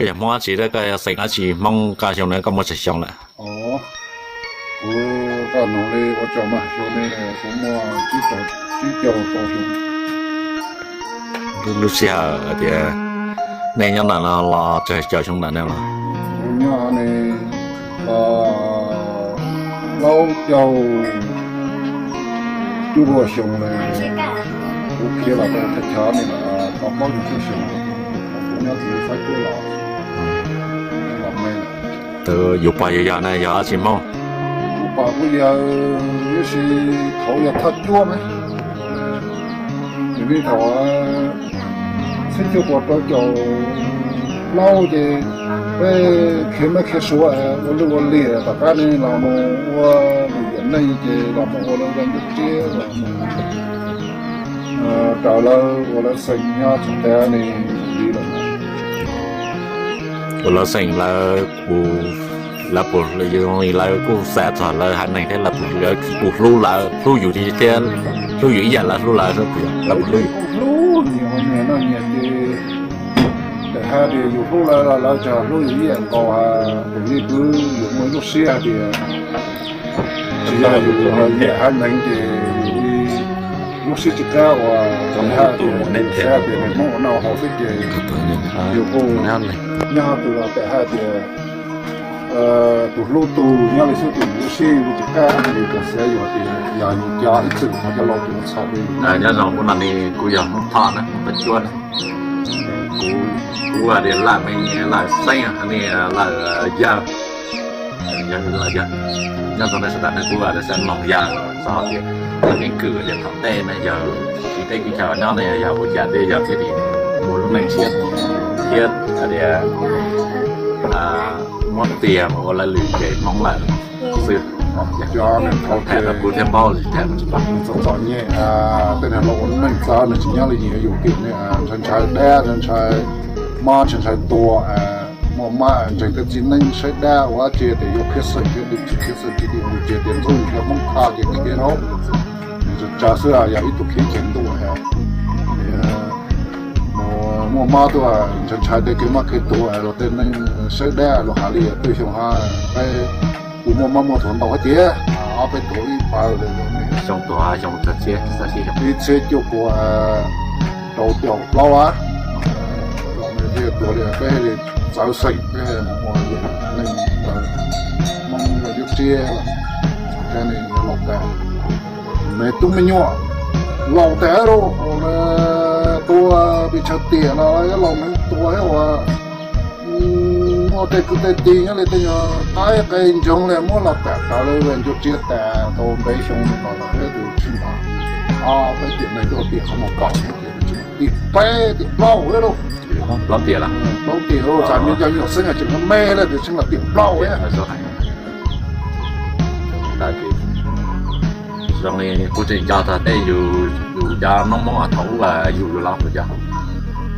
Koj yog Hmoob dab tsi, koj yog xeem dab tsi, Hmoob koj xyoo na koj muaj tsawg xyoo lawm? Kuv, koj nug li ua tsaug mas, xyoo no kuv muaj tsib caug rau xyoo. Lub sij hawm tias nej nyob ntawm no los tsawg caum xyoo ntawm no los? Kuv nyob no los plaub caug cuaj puas xyoo lawm. Kuv khiav los tau thaj chaw no los tau plaub caug cuaj xyoo, kuv nyob kuv fab cuab los, los me. Tus yus pog yus yawg na yog dab tsi Hmoob? Kuv pog kuv yawg, ib si thaum yog thaj cuab me, yog li thaum txhiab cuaj puas rau caum plaub ces peb khiav mab khiav suav ua luj ua liam tom qab ne los mus ua lwm yam neej ces los mus ua lawv vaj ncuab tsiab los mus raws lawv ua lawv xeem nyob tsis tas ne li lawm. Ua lawv xeem lawv, lawv kuj xav txog lawv haiv neeg thiab lawv puas hlub lawv, hlub yus thiab, hlub yus ib yam lawv hlub lawv, lawv puas hlub yus? Hlub, nyias ua nyias noj nyias ces, txawm hais tias yus hlub lawv los lawv tseem hlub yus ib yam nkaus. Tus li twb yus muaj ib lub siab hais tias tsis yog yus yam haiv neeg ces yus lub siab tsis qab uas txawm hais tias yus xav tias nws Hmoob ua noj haus xwb ces yus kuj nyob tus los txawm hais tias tus hlub tus nyob li xwb tus lub siab yus tsis qab, yus txawm xav yus tias yog yus cov ib txwm qhov cov laus tus txhaum li. Nyob zoo, kuv nom ni kuv yog Hmoob Thoj na, Hmoob Paj Cuab na. Kuv, kuv tias Laj Me Nyiam, Laj Xeeb, Laj Yawg, yog Laj Yawg. Nyob rau nej sawv daws ne kuv xav mloog yawg txog tias keeb kwm tias thaum ntej ne yawg tsis teb kev chaw nyob ne yog ua cas thiaj yog thiaj li ua lub neej siab thiab tias muab tiag mus ua lawv lwm ces Hmoob lawm xwb. Cov tham rau kuv thiaj paub, tham tsis paub. Txom txom nyem, tej niag laus ua neej txawv nws tsis nyob li yus, yus tim ne ntshai ntshai dab, ntshai ntshai mob, ntshai ntshai tuag, muaj mab ntseeg tej txiv neej saib dab ua dab tsi tias yuav khiav xeem khiav dim, tsis khiav xeem khiav dim mus ces tias ntuj yus cov Hmoob Thoj ces khiav rau, nws tsuas tsawg xwb yog ib tug khiav ces ntuj. Muaj mab tuaj ntshai ntshai tej kev mab kev tuag los tej neeg saib dab los hais li twb xyoo ha, peb kuj muaj mab muaj tuag ntau hab tiag, ob peb tuag ib paws li xyoo tuag xyoo txog txhiab, ib txhiab cuaj puas rau caum plaub a, tuag li peb li txawv xeem peb mus ua neej Hmoob yuav tsiab, ces nws yuav laus tas. Me tub me nyuam laus tas lawm, tua pes tsawg tiam los yuav laus neev tuag thiab uas muaj tej kwv tej tij nyob li tej nyuag qaib qe ntsoog li muab los pam tawv lawm, ncuav tsiab tas tau ntev xyoo li no los thiab tus tsis nto. Ob peb tiam neeg tuaj tiam qhov muag plaub, tiam peb tiam plaub lawm. Plaub tiam lawm, plaub tiam lawm, xav me cov nyuam xeeb tseem me me lawm tiam tseem los tiam plaub lawm. Zoo li kuv tseem nco txog tej yus, yus cov noob Hmoob thaum ub yus, yus los kuv cov,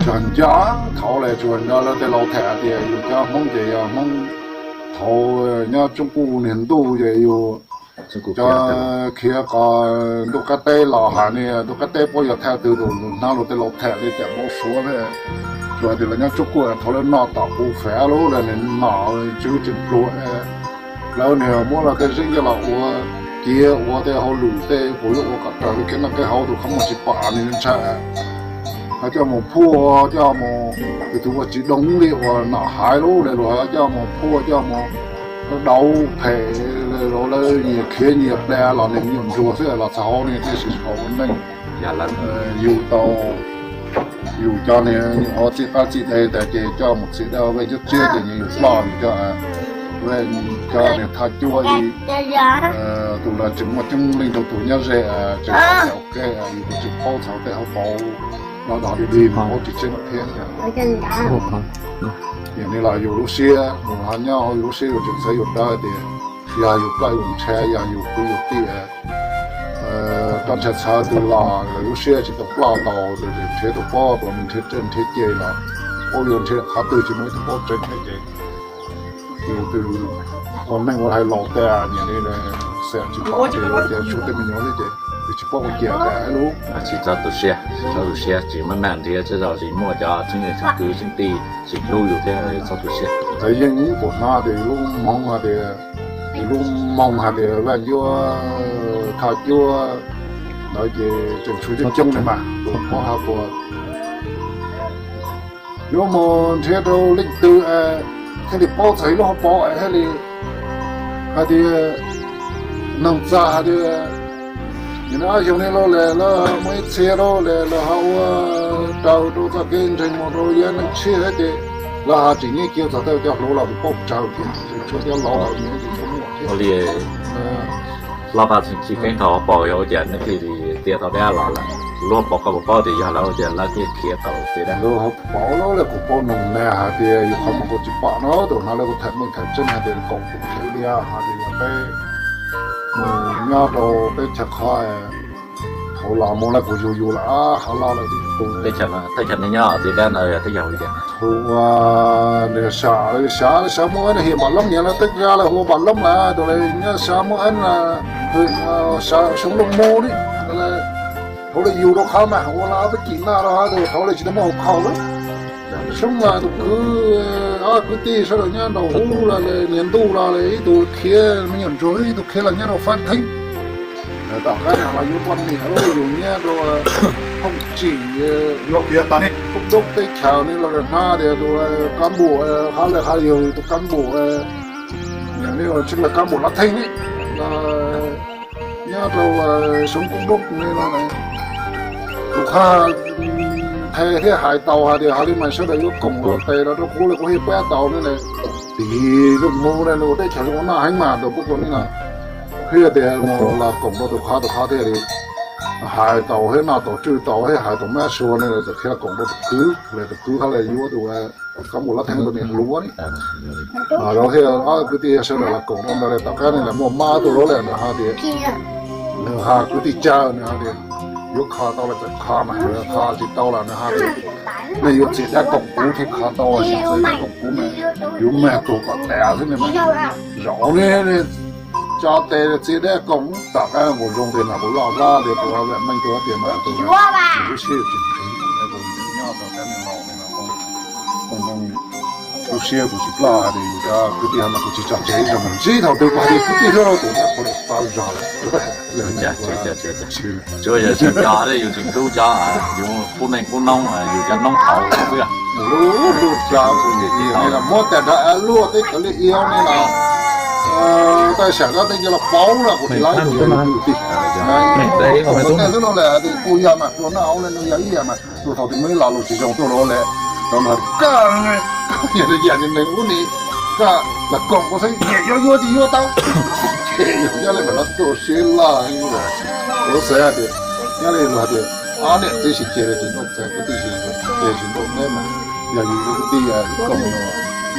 tseem nco thaum ub tsuas nco lawv tej laus tham tias yus cov Hmoob ces yog Hmoob thaum nyob tsoob kuj niag ntuj ces yus cov khiav qos ntuj qab teb los hais ne, ntuj qab teb puab yog thaj twg tus hnab luag tej laus tham li cas npau suav thiab. Tsuas hais tias lawv nyob tsoob kuj thaum lawv noj tom kuv fav lub lawv nom tswv tseem pluag, lawv niag muab lawv tej zeej coj los ua, kiav ua tej hauj lwm tej puas yuav ua kom raws li kev noj kev haus tus qhov muag tsis pom nws ntshai. Hos coj mus phuaj coj mus, tus tus ua tsis doo li uas nom hais lub lawv luag coj mus phuaj coj mus dauv phem, lawv nyias khiav nyias pla los nws me nyuam ntsuag xwb los txog hauv ne thiaj tsis tau ua neej. Yus tau, yus cov niag ua txij qab txij dej tas ces coj mus txhij dab vaj ncuab tsiab ces nws yus ploj nws cov, cov niag thaj cuab li tus los tseem muaj coob leej rau tus nyob ze tseem ua ke, yus kuj tsis paub txog tej hauv paus los dog dig dig mus hauv tsis tseeb lawm thiab. Yog li los yus lub siab mus ho nyob hauv yus lub siab yus tseem xav yus dawb tias yog yus ploj yus ntshav yog yus kwv yus tij roj ntsha txhawv tus los lub siab tsis tau ploj tau, nrhiav tus paub tus nrhiav tseeb nrhiav ceg los paub yuav nrhiav qhov twg tsis muaj ib tug paub tseeb thiab ces yus tus ua neej ua hais laus tas nyiam li xav tsis pom ces yus ces tshuav tej me nyuam xwb ces Tsis paub ua cas lub, tsis txhob tu siab, tsis txhob tu siab, tsis maj mam nrhiav, tsis txhob tsis muaj cov txheeb txheeb kwv txheeb tij tsis hlub yus thiab txhob tu siab. Txawm yeej ib puas hnab tias yus lub hmoov hais tias, yus lub moo hais tias Vaj Ncuab Thaj Cuab ntawd ces tseem tshuav coob coob li mas tus pov ha puas yuav mus nrhiav rau leej twg thiaj li paub txog lub hauv paus thiaj li hais tias noog txaj hais tias nim no xyoo no los lawm los muaj ib txhia los lawm los ho ua raws rau txoj kev ntseeg mus rau yav neeg tshiab ces los ho tsis nyiam kiag txog tej cov hluas los tus paub raws thiab tshuav cov laus los nyiam tsis tshua muaj thiab. Hlob Paj Txheej Txhij Keeb thaum hauv paus yog ua cas nws thiaj li tias tau dab los lawm, lub hauv paus koj puas paub tias yog lawv ua cas lawv thiaj khiav tau tej dab? Lub hauv paus lawv kuj paub noog nag hais tias yus qhov muag kuj tsis pom no tus no lawv kuj tham meej tham tseeb hais tias koom tus khiav liab hais tias yog peb mus nyob rau peb chaw qhov hauv los mus lawv kuj yug yus lawm hauv los lawm. Teb chaws nws nyob txiv dab ntawd yog teb chaws hu li cas? Hu ua nws xav xav xav muaj ib hiam npam loob niam lawv teb ra lawv hu ua npam loob lawm tus nyob xav muaj ib xav xyoo looj mus li. Thaum lawv yug rau qhov mas ua lawv ob peb cim naj rau hauv thaum lawv tsis tau muaj hauv khaus lawm. Xyoo mas tus kwv, ob kwv tij sawv daws nyob nraum ub los niag ntuj los ib tug khiav me nyuam ntsuag ib tug khiav los nyob rau Fab Theeb. Tom qab no los yus poj niam los yus nyob rau Phooj Tsim, Phooj Doob teb chaws ne los hnab tias tus kab npum, qhov lawv qhov yus tus kab npum ne, tsis yog kab npum Lab Theej ne, nyob rau Xyoob Koob Doob ne no, tus qhov qhia thiab hais tau hais tias hais li mas sawv daws yuav koom los tes los rau kuv los kuv thiaj pab tau ne. Tim lub mus ne nws ua teb chaws zoo ua noj heev mas tus pub kuv ne no, thiaj tias los koom rau tus qhov tus qhov thiaj li hais tau thiab noj tau tswj tau thiab hais tau mab sua ne, lawv txawm thiaj koom rau tus kwv, lawv tus kwv thiaj li yuav tus kab npum Lab Theej tus niam hluas ne. Lawv thiaj ob kwv tij sawv daws los koom rau ntawd lawm tom qab ne lawv muaj mab tuaj lawm lawm nws hais tias, nws hais kwv tij Tsawg nws hais tias yuav kho tau los txawm kho mas kho tsis tau los nws hais tias nej yuav txiav dab koom kuv thiaj kho tau, tsis txiav dab koom kuv mas yuav mag tug kom tas xwb ne mas. Zaum ne cov tes txiav dab koom tom qab kuv zoo tias mas kuv loj loj tias kuv vam meej tus tias mas tus lub siab tsis nqhis, kuv nyob tau qab me laus ne, lub siab kuv tsis ploj hais tias yus cov kwv tij ho mas kuv tsis tso tseg ib zaug mas ntsib thaum twg kuv hais tias kwv tij hlob tus dab qhuas lawm tau zog lawm. Tsuas yog tsis nco yus tseem hlub cov yus pub neej pub noob yus cov noob qhauv xwb. Lub lub cov kuv niam yig ne los muab tas nrho luaj teb chaws li iau ne los, taj sam dab teb nco los paub los kuv tsis laib tus kwv tij. Kuv tej xwb no lawm kuj yog mas hlua noj haus li no yog ib yam mas tus thaum twg muaj ib lo lus tsis zoo tuaj rau lawm, rau no koj yog yam li neeg ub ni, koj los koom kuv xwb, nyiam yuav yuav tsis yuav tau. Ces yog nyob li mas no tuaj siab loj, kuv xav tias nyob li luag tias ob niam txiv sib ceg li tsis ntuj txag, kwv tij sib ceg tsis ntuj teb mas yog yus kwv tij koom no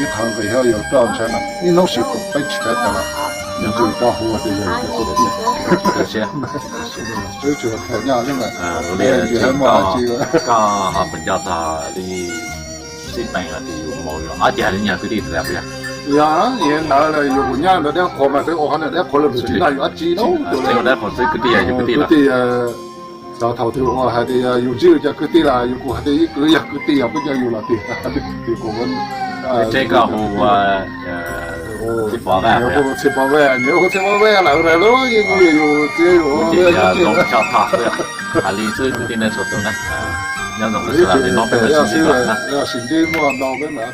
ib qho nqis thiab yus roj ntsha mas ib hnub sim koom peb tsis kav tas los yus tus roj hu tias yog yus kwv tij. Tsis tshua kheev nyob xwb mas. Koj ho puas nco txog li xib peem tias yus mus yus ob ceg li nyuag kwv tij tiag puas yog? Yog, ntawd yus kuj nyob ntawd dab qhuas mas twb ua qhov niag dab qhuas los tsis nrog yus dab tsi no. Dab qhuas xwb kwv tij yog yus kwv tij los. Xyov thaum twg ua hais tias yus ntsib yus cov kwv tij los yus kuj hais tias ib kwv yog kwv tij yog peb cov yus los tiag. Yus kuj teb koj hu ua Txiv Pov Vaj, Txiv Pov Vaj, nyias hu Txiv Pov Vaj lawm lawm lub yeej hu yus txiv yus zoo tshaj thaj xwb. Hais li xwb kwv tij nej txhua tus na, nyob zoo peb sawv daws li no peb mam sib ntsib dua na. Yog sim ntsib muaj ntau peb mam